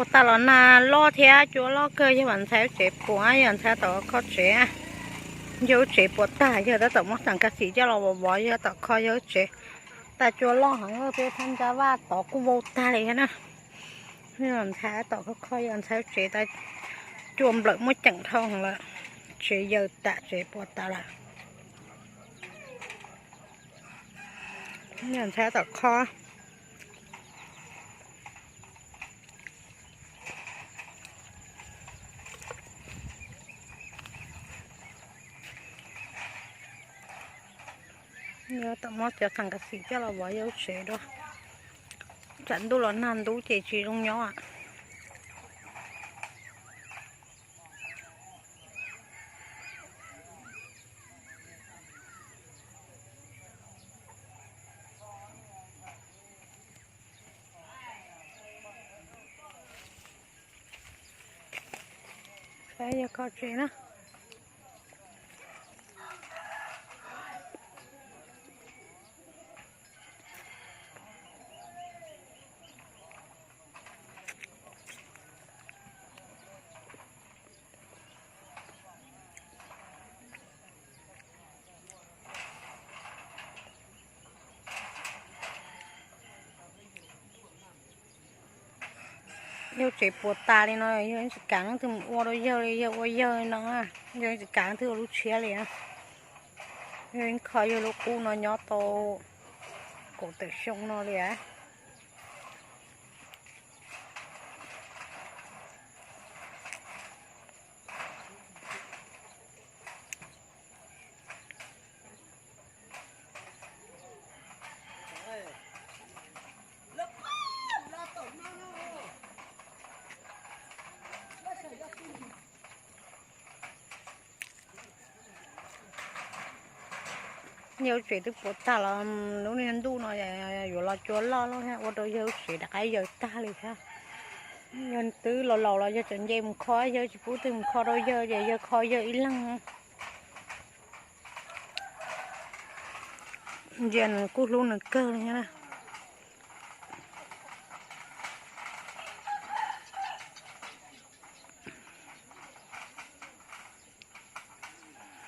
Puas tas los nag loj thiab cua loj kawg, yawg mam ntxhais lub tsev puas, yawg ntxhais tom kho tsev. Yawg lub tsev puas tag, yawg tab tom muab xeem kas xim coj los vov vov yawg tom kho yawg lub tsev. Tas cua loj heev, peb thab nrab vaj tod kuj vau tag li thiab na. Yawg ntxhais tom kho kho yawg ntxhais lub tsev tas cua nplawm muaj ceem dhau lawm, tsev yaws tas tsev puas tas lawm. Yawg ntxhais tom kho. Yawg tom muab cov xeem kas xim coj los vov yawg lub tsev dua. Tsam ntuj los nag ntub ces tsis zoo nyob. Saib yawg kho tsev na. Yawg tsev puas tas li no, yawg tsis kam leej twg mus ua rau yawg li, yawg ua yawg no, yawg tsis kam leej twg ua lub tshiab li. Yawg kho yawg lub qub no nyob tau kaum tawm xyoo no li. Yawg tsev twb puas tag los lub niag ntuj no yuav los cua loj loj thiab ua rau yawg lub tsev rov qab yaws tag li thiab. Yawg twb laus laus los yawg tseem nce mus kho, yawg tsis pub twg mus kho rau yawg ces yawg kho yawg ib leeg. Ntsia nws kuj hlub nws kawg li.